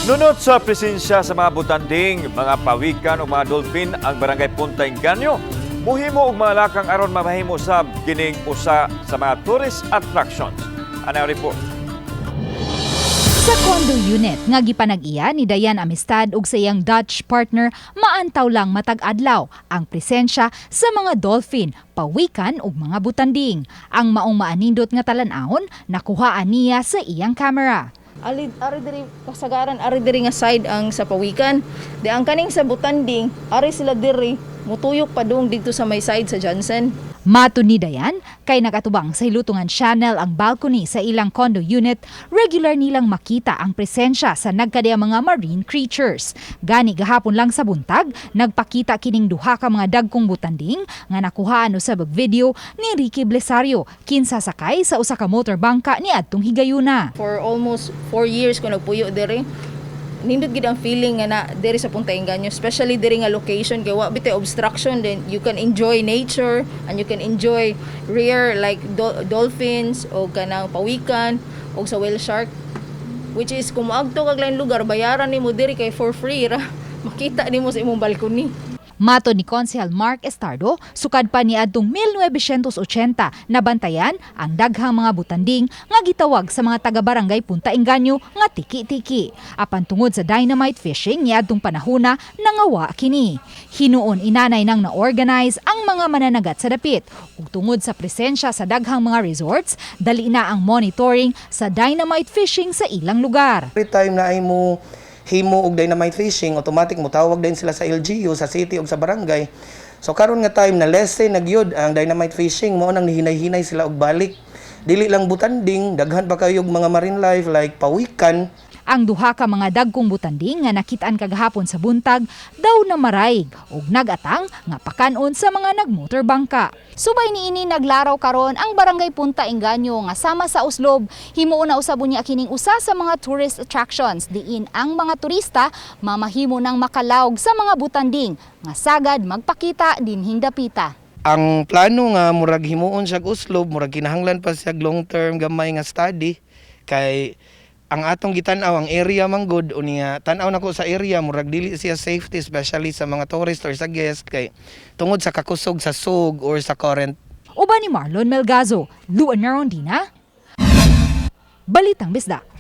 Nunot sa presensya sa mga butanding, mga pawikan o mga dolphin ang Barangay Punta Engaño. Muhimo og mga lakang aron mamahimo sab kining usa sa mga tourist attractions. Ano ang report? Sa condo unit nga gipanag-iya ni Dayan Amistad ug sa iyang Dutch partner, maantaw lang matag adlaw ang presensya sa mga dolphin, pawikan ug mga butanding. Ang maong maanindot nga talan-awon nakuhaan niya sa iyang camera. Ali ari diri kasagaran, ari diri nga side ang sa pawikan. Di ang kaning sa butanding, ari sila diri mutuyok padung didto sa may side sa Johnson. Matud ni Dayan, kay nagatubang sa Hilutungan Channel ang balcony sa ilang condo unit, regular nilang makita ang presensya sa nagkadiya mga marine creatures. Gani gahapon lang sa buntag, nagpakita kining duha ka mga dagkong butanding nga nakuhaan usab og video ni Ricky Blesario kinsa sakay sa usa ka motor bangka ni adtong higayuna. For almost 4 years ko nagpuyo diri. Nindot gid ang feeling nga na diri sa Punta Engaño, especially diri nga location kay wa bitay obstruction, then you can enjoy nature and you can enjoy rare like dolphins o kanang pawikan o sa whale shark, which is kung moadto kag lain lugar, bayaran nimo. Diri kay for free ra, makita nimo sa imong balcony. Matod ni Konsehal Mark Estardo, sukad pa ni adtong 1980 nabantayan ang daghang mga butanding nga gitawag sa mga taga-barangay Punta Engaño nga tiki-tiki. Apan tungod sa dynamite fishing ni adtong panahona, nangawa kini. Hinuon inanay nang na-organize ang mga mananagat sa dapit. Ug tungod sa presensya sa daghang mga resorts, dali na ang monitoring sa dynamite fishing sa ilang lugar. Every time na ay mo himo og dynamite fishing, automatic mo tawag din sila sa LGU, sa city ug sa barangay. So karon nga time na lessen na gyud ang dynamite fishing, mao nang nihinay-hinay sila og balik. Dili lang butanding, daghan pa kayo og mga marine life like pawikan. Ang duha ka mga dagkong butanding nga nakitaan kagahapon sa buntag daw na maraig ug nagatang nga pakanon sa mga nagmotor bangka. Subay niini, naglaraw karon ang Barangay Punta Engaño nga sama sa Oslob, himuon na usab unya kining usa sa mga tourist attractions diin ang mga turista mamahimo ng makalawg sa mga butanding nga sagad magpakita dinhing dapita. Ang plano nga murag himuon siya uslob, murag kinahanglan pa siya long term gamay nga study kay ang atong gitan-aw ang area man gud unya, tan-aw nako sa area, murag dili siya safety, especially sa mga tourist or sa guest, kay tungod sa kakusog sa sug or sa current. Uban ni Marlon Melgazo, Luan Merondina, Balitang Bisdak.